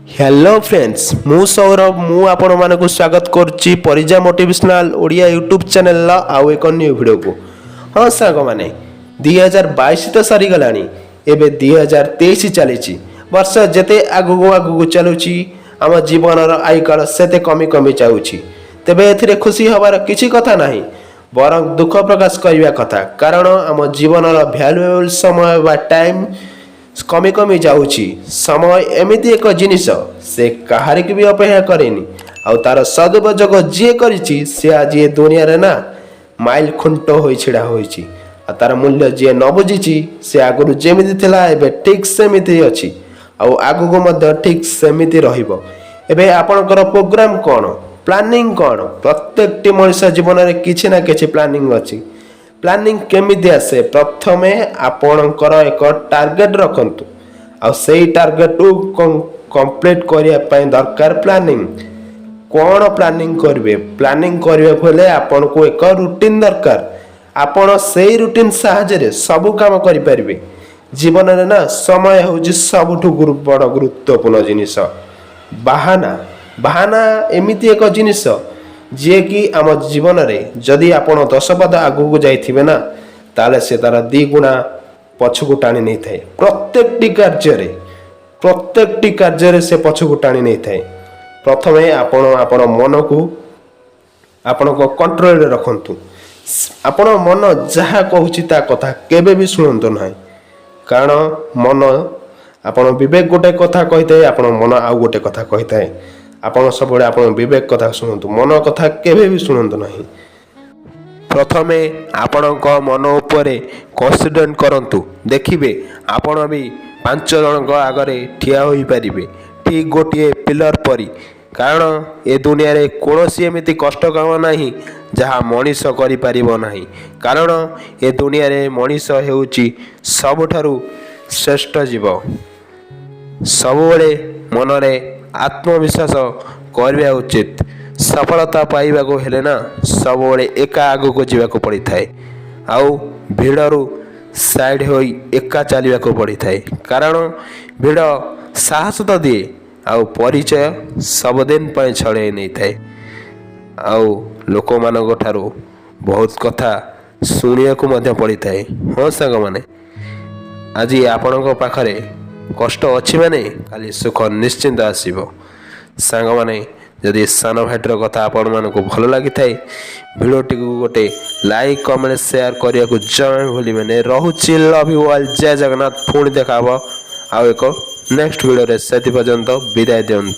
Hello friends, ମୁଁ ସୌରଭ। ମୁଁ ଆପଣମାନଙ୍କୁ ସ୍ୱାଗତ କରୁଛି ପରିଜା ମୋଟିଭେସନାଲ୍ ଓଡ଼ିଆ ୟୁଟ୍ୟୁବ୍ ଚ୍ୟାନେଲର ଆଉ ଏକ ନ୍ୟୁ ଭିଡ଼ିଓକୁ। ହଁ ସାଙ୍ଗମାନେ, 2022 ତ ସରିଗଲାଣି, ଏବେ 2023 ଚାଲିଛି। ବର୍ଷ ଯେତେ ଆଗକୁ ଆଗକୁ ଚାଲୁଛି, ଆମ ଜୀବନର ଆୟୁକାଳ ସେତେ କମି କମି ଯାଉଛି। ତେବେ ଏଥିରେ ଖୁସି ହେବାର କିଛି କଥା ନାହିଁ, ବରଂ ଦୁଃଖ ପ୍ରକାଶ କରିବା କଥା। କାରଣ ଆମ ଜୀବନର ଭ୍ୟାଲୁଏବଲ୍ ସମୟ ବା ଟାଇମ୍ କମି କମି ଯାଉଛି। ସମୟ ଏମିତି ଏକ ଜିନିଷ, ସେ କାହାରିକୁ ବି ଅପେକ୍ଷା କରେନି। ଆଉ ତାର ସଦୁପଯୋଗ ଯିଏ କରିଛି, ସେ ଆଜି ଏ ଦୁନିଆରେ ନା ମାଇଲ ଖୁଣ୍ଟ ହୋଇ ଛିଡ଼ା ହୋଇଛି। ଆଉ ତାର ମୂଲ୍ୟ ଯିଏ ନ ବୁଝିଛି, ସେ ଆଗରୁ ଯେମିତି ଥିଲା, ଏବେ ଠିକ୍ ସେମିତି ଅଛି ଆଉ ଆଗକୁ ମଧ୍ୟ ଠିକ୍ ସେମିତି ରହିବ। ଏବେ ଆପଣଙ୍କର ପ୍ରୋଗ୍ରାମ କ'ଣ? ପ୍ଲାନିଂ କ'ଣ? ପ୍ରତ୍ୟେକଟି ମଣିଷ ଜୀବନରେ କିଛି ନା କିଛି ପ୍ଲାନିଂ ଅଛି। ପ୍ଲାନିଂ କେମିତି ଆସେ? ପ୍ରଥମେ ଆପଣଙ୍କର ଏକ ଟାର୍ଗେଟ ରଖନ୍ତୁ ଆଉ ସେଇ ଟାର୍ଗେଟକୁ କମ୍ପ୍ଲିଟ୍ କରିବା ପାଇଁ ଦରକାର ପ୍ଲାନିଂ। କ'ଣ ପ୍ଲାନିଂ କରିବେ? ପ୍ଲାନିଂ କରିବାକୁ ହେଲେ ଆପଣଙ୍କୁ ଏକ ରୁଟିନ୍ ଦରକାର। ଆପଣ ସେଇ ରୁଟିନ୍ ସାହାଯ୍ୟରେ ସବୁ କାମ କରିପାରିବେ। ଜୀବନରେ ନା ସମୟ ହେଉଛି ସବୁଠୁ ବଡ଼ ଗୁରୁତ୍ୱପୂର୍ଣ୍ଣ ଜିନିଷ। ବାହାନା, ବାହାନା ଏମିତି ଏକ ଜିନିଷ, ଯିଏକି ଆମ ଜୀବନରେ ଯଦି ଆପଣ 10 ପାଦ ଆଗକୁ ଯାଇଥିବେ ନା, ତାହେଲେ ସେ ତାର 2 ଗୁଣା ପଛକୁ ଟାଣି ନେଇଥାଏ। ପ୍ରତ୍ୟେକଟି କାର୍ଯ୍ୟରେ, ପ୍ରତ୍ୟେକଟି କାର୍ଯ୍ୟରେ ସେ ପଛକୁ ଟାଣି ନେଇଥାଏ। ପ୍ରଥମେ ଆପଣ ଆପଣ ମନକୁ ଆପଣଙ୍କ କଣ୍ଟ୍ରୋଲରେ ରଖନ୍ତୁ। ଆପଣ ମନ ଯାହା କହୁଛି, ତା କଥା କେବେ ବି ଶୁଣନ୍ତୁ ନାହିଁ। କାରଣ ମନ, ଆପଣ ବିବେକ ଗୋଟେ କଥା କହିଥାଏ, ଆପଣ ମନ ଆଉ ଗୋଟେ କଥା କହିଥାଏ। ଆପଣ ସବୁବେଳେ ଆପଣ ବିବେକ କଥା ଶୁଣନ୍ତୁ, ମନ କଥା କେବେ ବି ଶୁଣନ୍ତୁ ନାହିଁ। ପ୍ରଥମେ ଆପଣଙ୍କ ମନ ଉପରେ କନସିଡେଣ୍ଟ କରନ୍ତୁ, ଦେଖିବେ ଆପଣ ବି ପାଞ୍ଚ ଜଣଙ୍କ ଆଗରେ ଠିଆ ହୋଇପାରିବେ, ଠିକ୍ ଗୋଟିଏ ପିଲର ପରି। କାରଣ ଏ ଦୁନିଆରେ କୌଣସି ଏମିତି କଷ୍ଟ କାମ ନାହିଁ, ଯାହା ମଣିଷ କରିପାରିବ ନାହିଁ। କାରଣ ଏ ଦୁନିଆରେ ମଣିଷ ହେଉଛି ସବୁଠାରୁ ଶ୍ରେଷ୍ଠ ଜୀବ। ସବୁବେଳେ ମନରେ ଆତ୍ମବିଶ୍ୱାସ କରିବା ଉଚିତ। ସଫଳତା ପାଇବାକୁ ହେଲେ ନା ସବୁବେଳେ ଏକା ଆଗକୁ ଯିବାକୁ ପଡ଼ିଥାଏ ଆଉ ଭିଡ଼ରୁ ସାଇଡ଼୍ ହୋଇ ଏକା ଚାଲିବାକୁ ପଡ଼ିଥାଏ। କାରଣ ଭିଡ଼ ସାହସ ତ ଦିଏ ଆଉ ପରିଚୟ ସବୁଦିନ ପାଇଁ ଛଡ଼େଇ ନେଇଥାଏ। ଆଉ ଲୋକମାନଙ୍କ ଠାରୁ ବହୁତ କଥା ଶୁଣିବାକୁ ମଧ୍ୟ ପଡ଼ିଥାଏ। ହଁ ସାଙ୍ଗମାନେ, ଆଜି ଆପଣଙ୍କ ପାଖରେ କଷ୍ଟ ଅଛି ମାନେ କାଲି ସୁଖ ନିଶ୍ଚିନ୍ତ ଆସିବ। ସାଙ୍ଗମାନେ, ଯଦି ସାନ ଭାଇଟିର କଥା ଆପଣମାନଙ୍କୁ ଭଲ ଲାଗିଥାଏ, ଭିଡ଼ିଓଟିକୁ ଗୋଟେ ଲାଇକ୍, କମେଣ୍ଟ, ସେୟାର କରିବାକୁ ଜମା ବି ଭୁଲିବେନି। ରହୁଛି, ଲଭ୍ you all, ଜୟ ଜଗନ୍ନାଥ। ପୁଣି ଦେଖା ହେବ ଆଉ ଏକ ନେକ୍ସଟ ଭିଡ଼ିଓରେ। ସେଥି ପର୍ଯ୍ୟନ୍ତ ବିଦାୟ ଦିଅନ୍ତୁ।